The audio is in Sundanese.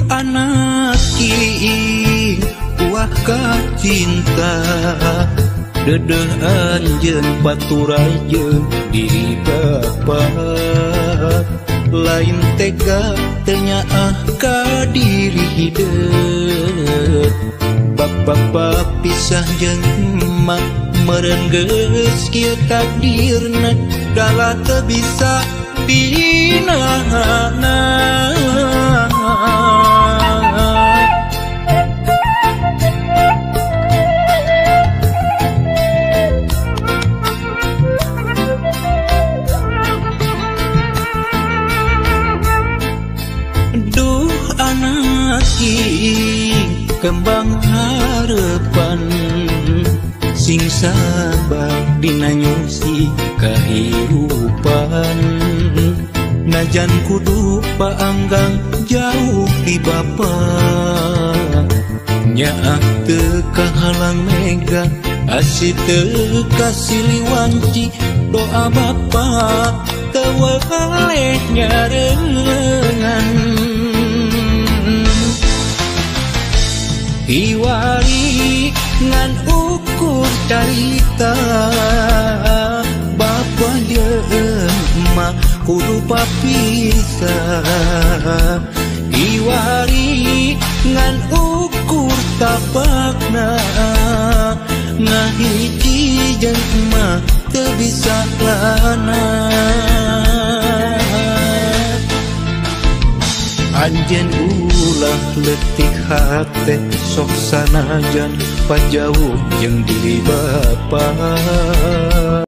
anak ing buah kacinta dedeh anjeun paturai jeung diri bapa lain tega teu nyaah ka diri hideut bapa pisah jeung emak meureun geus kieu takdirna dalah teu bisa dinahana. Duh anak ing kembang harapan sing sabar dina nyusi kahirupan najan kudu paanggang jauh ti bapa nyaah teu kahalang mega asih teu kasiliwanci doa bapa teu weleh nyarengan. Iwari ngan ukur carita bapa jeung emak kudu papisah iwari ngan ukur tapakna ngahiji jeung emak teu bisa lana. Anjeun ulah leutik hate sok sanajan pajauh jeung diri bapa.